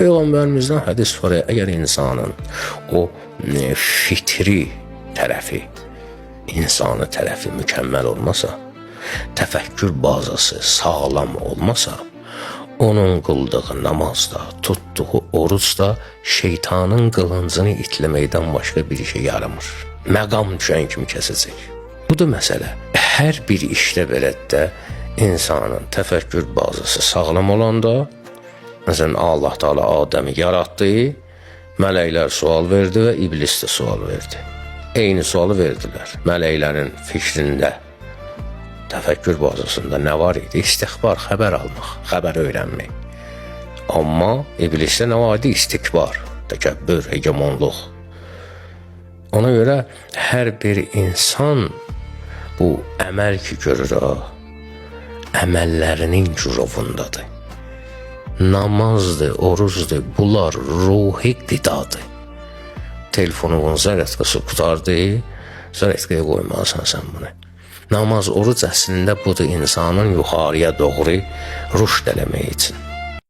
Peyğəmbərimizdən hədis var ya, əgər insanın o fitri tərəfi, insanı tərəfi mükəmməl olmasa, təfəkkür bazası sağlam olmasa, onun qıldığı namazda, tutduğu oruc da şeytanın qılıncını itləməkdən başqa bir işə yaramır. Məqam düşən kimi kəsəcək. Budur məsələ. Hər bir işdə belə də insanın təfəkkür bazası sağlam olanda, məsələn Allah Teala Adəmi yaratdı, mələklər sual verdi və iblis də sual verdi. Eyni sualı verdilər. Mələklərin fikrində, təfəkkür bazasında nə var idi? İstixbar, xəbər almaq, xəbər öyrənmək. Amma iblisdə nə var idi? İstikbar, təkəbbür, hegemonluq. Ona görə hər bir insan bu əməl ki görür ha, əməllərinin cürovundadır. Namazdır, orucdur, bunlar ruhi qidadır. Telefonunun zaryadkası qurtardı, zaryadkaya qoymalısan sən bunu. Namaz, oruc əslində budur insanın yuxarıya doğru rüşd eləmək üçün.